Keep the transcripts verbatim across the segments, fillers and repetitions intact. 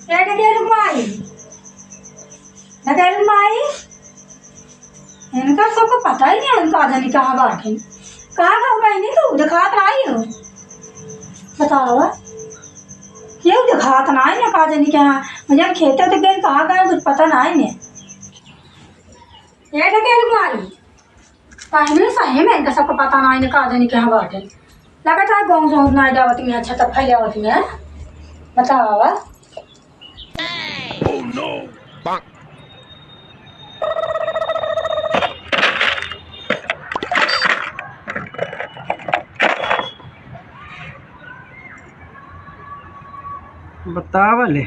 ए ढकेलू माई, ढकेलू माई, इनका सबको पता ही नहीं, इनका जानी कहाँ बाटे। कहाँ गऊ बहिनी तू? देखात नाई हो। बतावा, केहू देखात नाई ने, का जानी कहाँ। मुझे खेते तो गए, कहाँ गए, कुछ पता नाई ने। ए ढकेलू माई, पहले सही में इनका सबको पता नाई ने, का जानी कहाँ बाटे। लगत है गाँव से नाई जावत में, अच्छा तब फैले आवत में। बतावा। बतावा ले,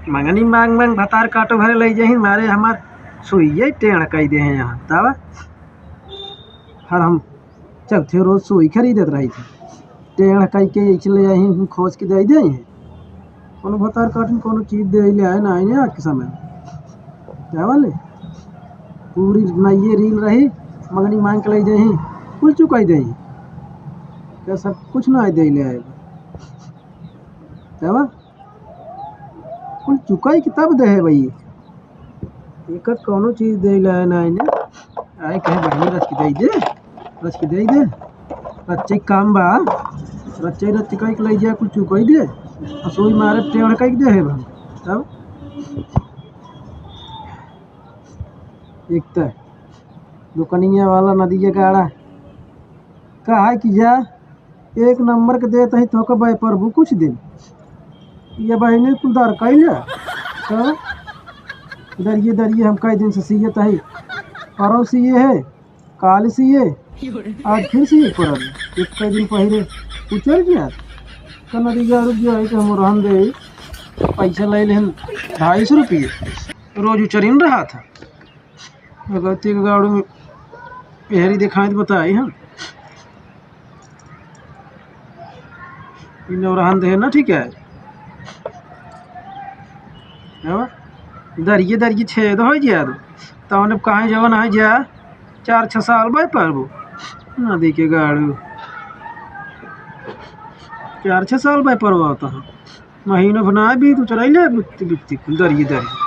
मंगनी मांग मांग भतार काटो भरे लई जही, मारे हमार सुइये टेढ़ कई दे हैं यहाँ। तावा हर हम चौथे रोज सुई खरीदत रही थी, टेढ़ कई के ऐसे ले आई, हम खोज के दे दे हैं। कोनो भतार काटिन कोनो चीज दे ले आए ना, आए ना आज के समय। क्या वाले? पूरी नइये रील रही, मंगनी मांग के ले जाही, कुल चुकाई देही। क्या सब कुछ ना दे ले आए? क्या बा? कुल चुकाई के तब दे है भाई। एकर कौनो चीज दे ले आए ना, आए ने। आए कहे बहिनी रच के दे दे, रच के दे दे। रच्चे काम बा, रच्चे रच के कई के ले जा, कुछ चुकाई दे। आ सोई मारे टेढ़ कई के दे है भाई। तब एक त दुकनिया वाला नदिया गाड़ा कहा कि जा एक नंबर के देत ही तोहके बाय प्रभु कुछ दिन। ये बहिनी कुल दर कैले। तो दरिये दरिये हम कई दिन से सियत ही। परौ सिए है, काल सिए, आज फिर सिए पड़ल। एक कई दिन पहिले उचर गया। कनरिया रुक गया है कि हम रहन दे। पैसा ले लेहन ढाई सौ रुपये। रोज उचरिन रहा था। भगवती के गाड़ू में पेहरी दिखाई तो बताई हम। इ नौरहन देहे ना, ठीक है। अब दरिये दरिये छेद हो गया। तो उन्हें कहाँ जवन है जा, चार छः साल बाय पारबो। नदी के गाड़ू। चार छः साल बाय पारबो होता है। महीना भर ना भी तू चराई ले बित्ती बित्ती कुल दरिये दरिये।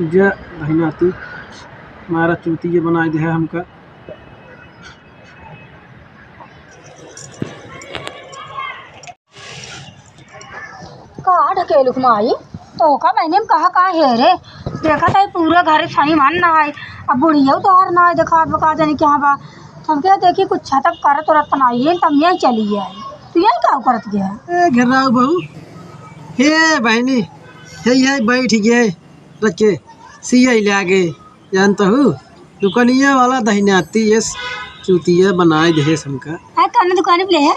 जा दहिना तू मारा चूतिया बनाई दे है हमका। का ढकेलुक माई, तोहका मैंने कहा का है रे? देखत है पूरा घर सही मन ना है, अब बुढ़िया तोहर ना है, देखा अब का जानी कहाँ बा। हम क्या देखी कुछ छतप करत उरत ना है, तब यहीं चली है। तू यहीं का करत गया? ए घेराऊ बहू, हे बहनी, हे यही बैठ गए रख के सियाई ले आगे। जानत हू, दुकनिया वाला दहिनाती यस चूतिया बनाए देहे हमका। आ, कौन दुकान पे ले है?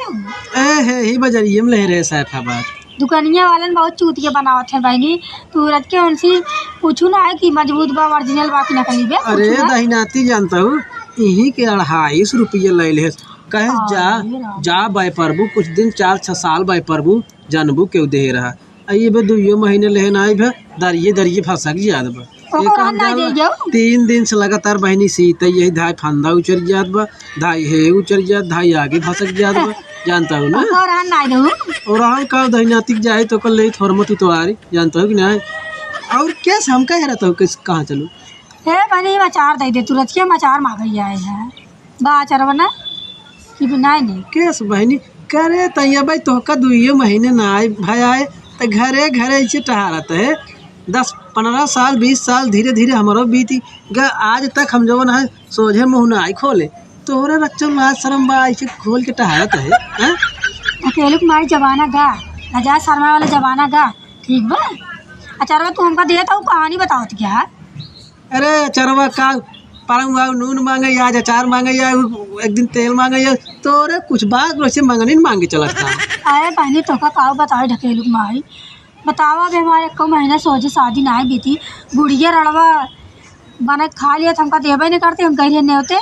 ए, हे, ही बजरिये में ले रहे सैफाबाद। दुकनिया वालन बहुत चूतिया बनावत है बहिनी। तू रच के उनसे पूछू ना है कि मजबूत बा, ओरिजिनल बा कि नकली बा, अरे पूछू ना। दहिनाती जानत हू, इही के अढ़ाई सौ रुपया ले ले। कहे अरे जा, राम। जा बाय प्रभु, कुछ दिन चार छह साल बाय प्रभु, जानबू केहू दे रहा। आ ये बे दुइयो महीने लेहे ना आई बे, दरिये दरिये फंसक जात बा। ओकर एक हम ना जान दे जाऊ। तीन दिन से लगातार बहिनी सीत है, यही धाई फंदा उचर जात बा, धाई हे उचर जात, धाई आगे फंसक जात बा, जानत हू ना? ओकर हम ना दे। और हम का दहिनातिक जाए तो कल ले थोर मत उतवारी, जानत हू कि नहीं? और केस हम कह रहा था, किस कहाँ चलू? हे बहिनी, हम अचार दे दे, तू रच के हम अचार मांगे आए हैं। बा अचार बना? कि बनाए नहीं? केस बहिनी, करे तैया भाई तोहका दुइये महीने ना आए, भाई आए, त घरे घरे ऐसे टहारत है। दस, पन्द्रह साल, बीस साल धीरे धीरे हमरो बीती ग, आज तक हम जवन है सोझे मुँह ना आई खोले। तोहरे रच्चो लाज शरम बा, ऐसे खोल के टहारत है, हैं? अकेले माई जमाना गा, लजा शर्मा वाला जमाना गा, ठीक बा? अचारवा तू हमका देत हऊ, कहानी बतावत क्या है? अरे चरवा का, परम आओ नून मांगे, आज अचार मांगे, या एक दिन तेल मांगे, या तोरे कुछ बात वैसे मंगनी न मांगे चलत था। अरे बहनी, तोका काव बतावे ढकेलुक माई, बतावा, अबे हमारे एको महीना सोझे शादी नाहीं बीती, गुड़िया रड़वा बने खा लिया, तो हमका देबे नहीं करते, हम कह रहे नेवते,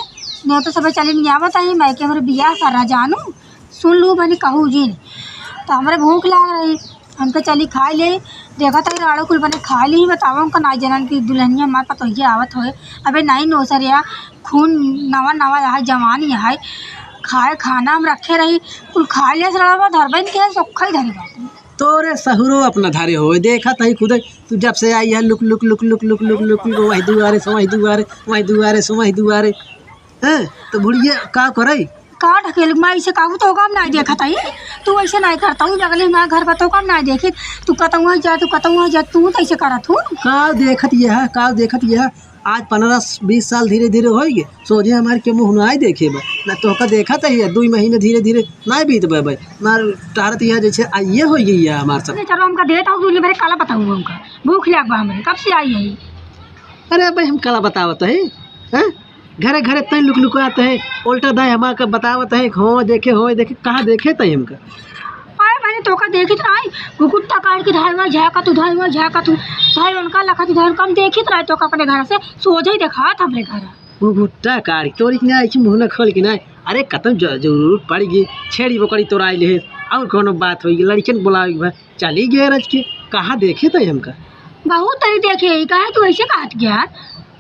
नेवते सबे चली नहीं आवत है, मैं के हमरे बियाह कर रहा जानू, सुन लू बहनी, कहू जिन, तो हमरे भूख लाग रही, हमके चली खाई ले, देखत है राड़ो कुल बने खाई ली, बतावा उनका नाई जनन की दुल्हनिया हमार पतोहिया आवत होए। अबे नाई नोसर या खून नवा नवा यहाँ जवान यहाँ है, खाए खाना हम रखे रही, कुल खाए लिया से लड़वा धरबे न के, सोखा ही धरी बाटे। तोरे सहुरो अपना धरे होए, देखत ही खुदे, तू जब से आई है लुक, लुक, लुक, वही दुआरे से वही दुआरे, वही दुआरे से वही दुआरे। हैं? तो बुढ़िया का करे? का ढकेल माई से कहू तो काम नाई देखत ही, तू ऐसे नाई करत हूँ, जगले हमारे घर पर तो काम नाई देखित, तू कतौ वहाँ जा, तू कतौ वहाँ जा, तू तो ऐसे करत हूँ। का देखत यह, का देखत यह? आज पन्द्रह बीस साल धीरे धीरे होइगे, सोझे हमारे के मुँह नाई देखे बा, ना तोहका देखत ही, दुई महीने धीरे धीरे नाई बीत बा भाई, ना टहरत यह जैसे आइए होइगे यह हमार सब। अरे चलो हमका देत हूँ, दूनी भरे काला बताऊँ हमका, भूख लाग बा हमरे, कब से आई है? अरे भाई हम काला बतावत है, हैं? घरे घरे तैं लुक लुकात है, उल्टा दाई हमार का बतावत है, हो देखे, हो देखे, कहाँ देखे तैं हमका? अरे मैंने तोका देखित रही, घुघुट्टा काढ़ के धाई हुआ झाका तू, धाई हुआ झाका तू, धाई उनका लखा तू, धाई उनका हम देखित रही तोका अपने घर से, सोझे ही देखात हमरे घर। घुघुट्टा काढ़ के, तोरी के ना ऐसे मुँह ना खोल के ना, अरे कतम ज-, जरूरत पड़ गई, छेड़ी बोकड़ी तोराई ले, और कोनो बात होई, लड़कियन बोलावे के बा, चली गए रच के, कहाँ देखे तैं हमका? बहुत तरी देखे ही, काहे तू ऐसे कहत गया?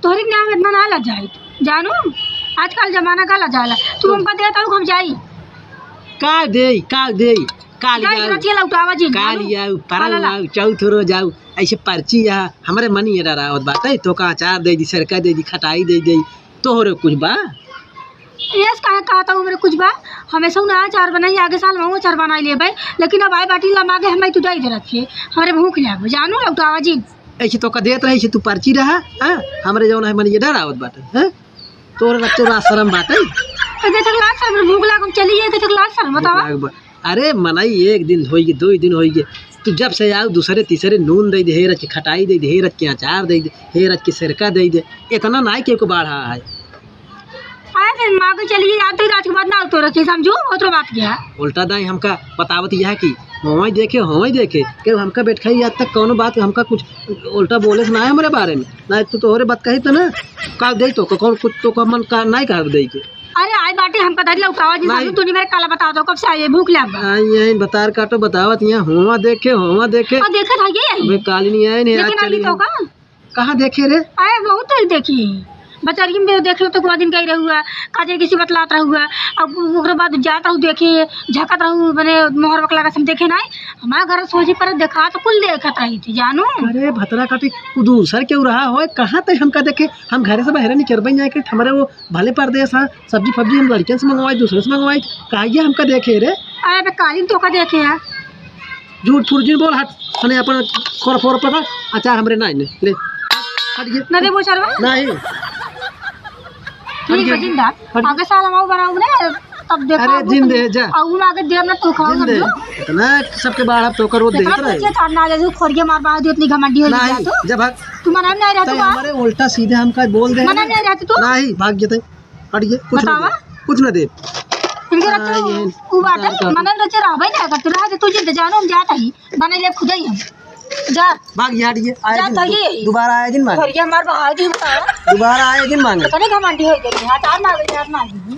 तोहरे के नाम इतना ना लजाई, जानू, आजकल जमाना का लजाला, तू तो हमका देत हऊ, हम जाई। का देई, का देई, का जाई, लियाऊ? रच के लौटावा जी, का जानू? लियाऊ? परब ला, ला। आऊ, चौथ रोज आऊ, ऐसे पर्ची यहाँ हमरे मनी ये डरावत बाटे, तोका अचार दे दी, सरका दे दी, खटाई दे दी, तोहरे कुछ बा? यस, काहे कहत हऊ हमरे कुछ बा? हमेशा ना अचार बनाई, आगे साल महू अचार बनाई लेबै, लेकिन अब आए बाटी लमा के हमें तू दे दे रखे, हमरे भूख लाग बा, जानू लौटावा जी। ऐसे तोका देत रही, ऐसे तू पर्ची रहा, हाँ? हमरे जौन है मन ये डरावत बाटे, हाँ? तोरे रख तो लाज शरम बाटे। ए, देख लाज शरम, भूख लाग, हम चली जाए, देख लाज शरम, बतावा। भूख लाग बा-, अरे मनई एक दिन होइगे, दुई दिन होइगे, तू जब से आऊ दूसरे तीसरे नून दे दे, हे रच के खटाई दे दे, हे रच के अचार दे दे, हे रच के सिरका दे दे, इतना नाई केहू के बाढ़ा है। अरे फिर माँ के चली जात ही, रात के बाद ना तो रखे, समझू, बहुत बात क्या है। उल्टा दाई हमका बतावत यह कि होवई देखे, होवई देखे, केहू हमका बैठकाई आज तक कौनो बात हमका कुछ उल्टा बोले से ना है हमरे बारे में, ना तो तोहरे बात कही तो ना, का दे तो, कौन कुछ तो का मन का नाई कहा दे के। अरे आई बाटी हमका धरी लौटावा जी, नहीं। सामने तूने मेरे काला बताओ तो कब से आई है, भूख लाग बा। आई, आई, बतार काटो, बतावत यहाँ, होवा देखे, होवा देखे। और देखे था ये आई। अबे काली नहीं आए, नहीं, आज लेकिन आई चली तो गई। का? कहाँ देखे रे? अरे बहुत तो देखी। बचरिया में देखे तो कुआ दिन गई रहुआ, काजे किसी बतलात रहुआ। अब ओकरे बाद जात रहू देखे, झकत रहू, मने मोहर बकला कसम देखे नाई। हमारे घर सोझे पर देखा तो कुल देखत रही थी, जानू। अरे भतरा काटी, उ दूसर केहू रहा होए, कहाँ तक हमका देखे? हम घरे से बाहर निकरबे नहीं आए, हमरे वो भले परदेस हाँ, सब्जी फब्जी हम लड़कियन से मंगवाई, दूसरे से मंगवाई, काहे हमका देखे रे? अरे बे, कालिन तोका देखे है। झूठ फूट जिन बोल, हट, मने अपन खोर फोर पकड़, अचार हमरे नाई ने, ले, हट ये। ना दे बोचरवा? नहीं। ठीक हट है, ये। जिंदा। हट। आगे साल हम आऊ बनाऊ ने, तब देखा अरे, आऊ जिन तुम। दे, जा। आऊ ना आगे देर ना तू खाओ जिन दे। समझो। इतना सबके बाहर आप तोकर वो इतना देखत रहे। पीछे था ना, जैसे खोरिया मार बाहर दियो, इतनी घमंडी हो नहीं, जा तू। जा भाग। तू मना में नहीं रहता तै बा। हमारे उल्टा सीधे हमका बोल दे। मना में नहीं रहता तू। नहीं, भाग जते। हट ये, कुछ ना बतावा। दे, कुछ ना दे। इनके हाँ, रखे ये उ बाटे, बताओ। मना में रचे रहबे ना करते, रह दे, तू जिन दे, जानो हम जाता ही। बने ले खुदे ही हम। जा। भाग ये, हट ये, आए जा दिन तो दु-, ये। दोबारा आए दिन मांगे। खोरिया मार बाहर दी बतावा। दोबारा आए दिन मांगे। इतने घमंडी हो गई, अचार मांगे, अचार मांगे।